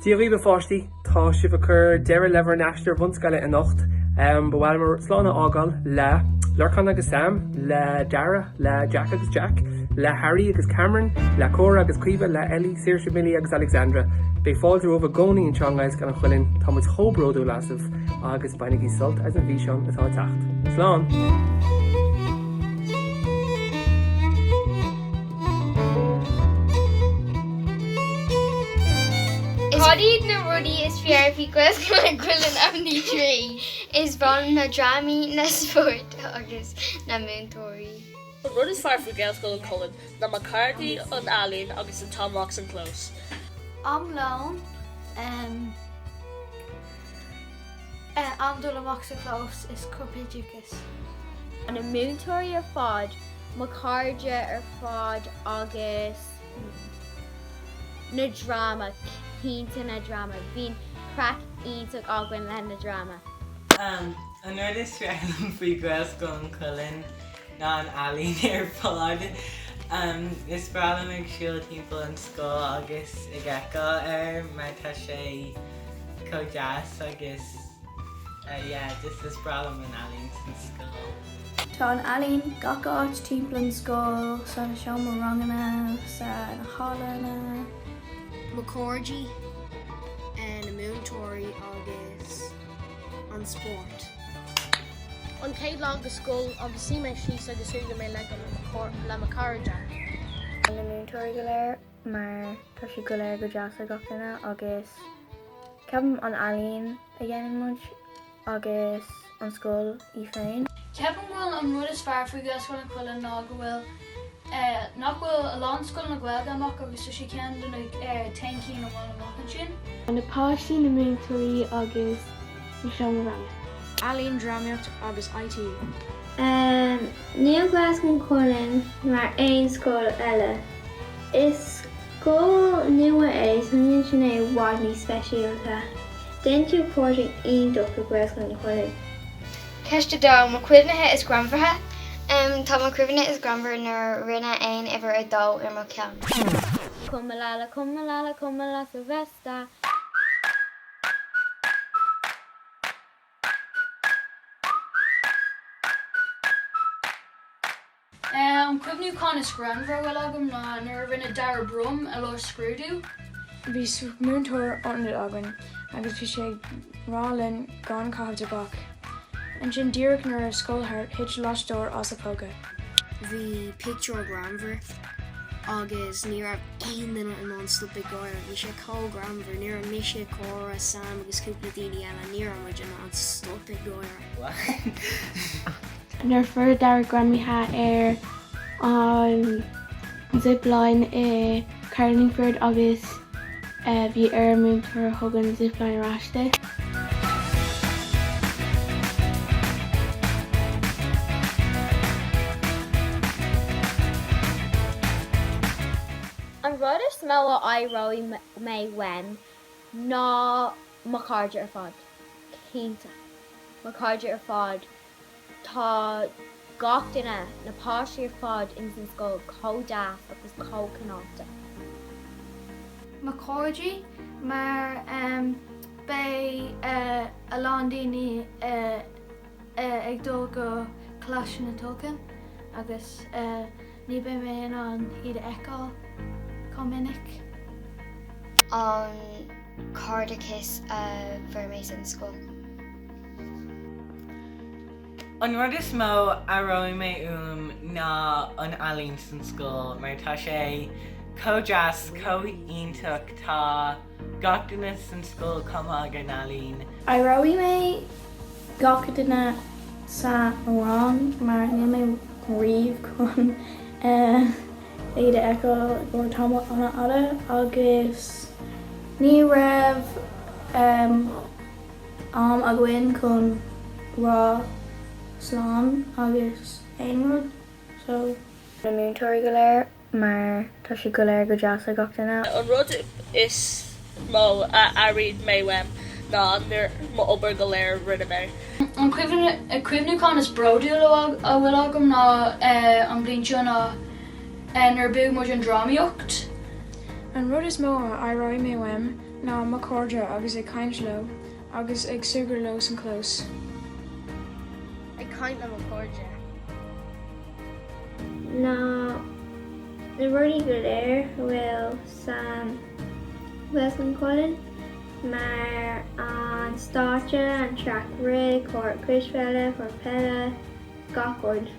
Dia dhaoibh a pháistí, tá sibh ag cur deireadh le bhur n-aistear bhunscoile anocht. Ba mhaith liom slán a fhágáil le Lorcán agus Sam, le Dara, le Jack agus Jack, le Harry agus Cameron, le Cora agus Caoimhe, le Ellie, Saoirse, Millie agus Alexandra. Beidh fáilte romhaibh i gcónaí anseo i nGaelscoil an Chuilinn, tá muid chomh bródúil asaibh agus bainigí sult as an bhfíseán atá ag teacht. Slán! Cad iad na rudaí is fearr faoi Ghaelscoil an Chuilinn Ainmnigh 3. Is breá liom na drámaí, na spóirt agus na múinteoirí. An rud is fearr faoi Gaelscoil an Chuilinn ná mo chairde, an ealaín agus an t-am amach san chlós. Am lóin, am dul amach sa chlós is corpoideachas. Na múinteoirí ar fad, mo chairde ar fad agus na dráma, cinnte na dráma. Bíonn craic iontach againn le na dráma. An rud is fearr liom faoi Ghaelscoil an Chuilinn ná an ealaín ar fad. Is breá liom ag siúl timpeall an scoil agus ag fheiceáil air mar tá sé chomh deas agus yeah just is breá liom an ealaín san scoil. Tá an ealaín gach áit timpeall an scoil, sa seomra ranganna, sa na hallanna. Mo chairde, na múinteoirí agus an spórt. An chéad lá go scoil agus suigh mé síos agus chuaigh mé le le mo chairde. Na múinteoirí go léir mar tá siad go léir go deas le gach duine agus ceapaim an ealaín a dhéanann muid agus an scoil í féin. Ceapaim go bhfuil an rud is fearr faoi Ghaelscoil an Chuilinn ná go bhfuil nach bhfuil a lán scoileanna Gaeilge amach agus tá sé ceann de na t-aon cinn amháin amach ansin. Na páistí, na múinteoirí agus na seomra ranga. Ealaín, drámaíocht agus IT. Níl Gaelscoil an Chuilinn mar aon scoil eile. Is scoil nua é so níl sin é i bhfad níos speisialta. Déanann tú cairde iontach i Gaelscoil an Chuilinn. Ceist 2, Mo chuimhne is greannmhaire? Tá mo chuimhne is greannmhar nuair a rinne éan uimhir a dó ar mo cheann. Como la la como la la como la silvestre. An cuimhniúchán is greannmhaire a bhfuil agam ná nuair a rinne Dara broim i lár scrúdú. Bhí múinteoir ionaid againn agus bhí sé ag rá linn gan caitheamh tobac. Ansin díreach nuair a raibh scoil thart, thit lastóir as a phóca. Bhí pictiúr greannmhar agus ní raibh aon duine in ann stop ag gáire. Bhí sé chomh greannmhar. Ní raibh mise, Cora, Sam agus cúpla daoine eile, ní raibh muid in ann stop ag gáire. Nuair a fuair Dara greamaithe ar an zipline i Carlingford agus bhí ar an múinteoir a thug an zipline ar ais di. An rud is mó a aireoidh mé uaim ná mo chairde ar fad. Cinnte. Mo chairde ar fad. Tá gach duine, na páistí ar fad ins an scoil chomh deas agus chomh cineálta. Mo chairde mar beidh a lán daoine ag dul go Coláiste na Tulchann agus ní beidh mé in ann iad a fheiceáil chomh minic. An cairdeachas a fuair mé san scoil. An rud is mó a aireoidh mé uaim ná an ealaín san scoil mar tá sé chomh deas, chomh iontach, tá gach duine san scoil chomh maith ag an ealaín. Aireoidh mé gach duine sa rang mar níl mé riamh chun iad a fheiceáil i gcomhair tamall an-fhada agus ní raibh am againn chun rá slán agus aon rud so. Na múinteoirí go léir mar tá siad go léir go deas le gach duine. An rud is mó a airíonn mé uaim ná nuair mo obair go léir a rinne mé. An cuimhniúchán is bródúla a bhfuil agam ná an bhliain seo ná nuair a bhuaigh muid an drámaíocht. An rud is mó a aireoidh mé uaim. ná mo chairde agus ag caint leo agus ag súgradh leo san chlós. Ag caint le mo chairde. Ná na rudaí go léir a bhfuil san Ghaelscoil an Choillín mar an stáitse, an traic rith, cór cispheile, cór peile, gach rud.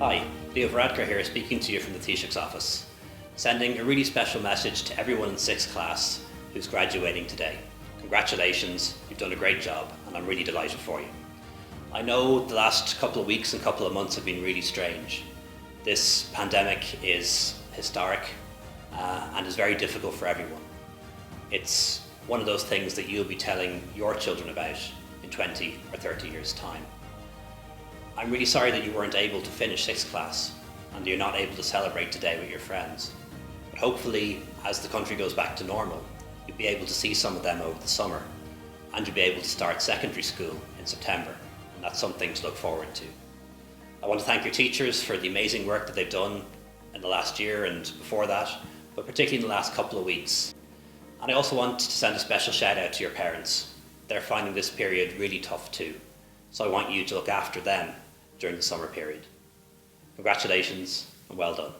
Hi, Leo Varadkar here speaking to you from the Taoiseach's office, sending a really special message to everyone in sixth class who's graduating today. Congratulations, you've done a great job and I'm really delighted for you. I know the last couple of weeks and couple of months have been really strange. This pandemic is historic uh, and is very difficult for everyone. It's one of those things that you'll be telling your children about in 20 or 30 years time. I'm really sorry that you weren't able to finish sixth class and you're not able to celebrate today with your friends. But hopefully, as the country goes back to normal, you'll be able to see some of them over the summer and you'll be able to start secondary school in September. And that's something to look forward to. I want to thank your teachers for the amazing work that they've done in the last year and before that, but particularly in the last couple of weeks. And I also want to send a special shout out to your parents. They're finding this period really tough too. So I want you to look after them during the summer period. Congratulations and well done.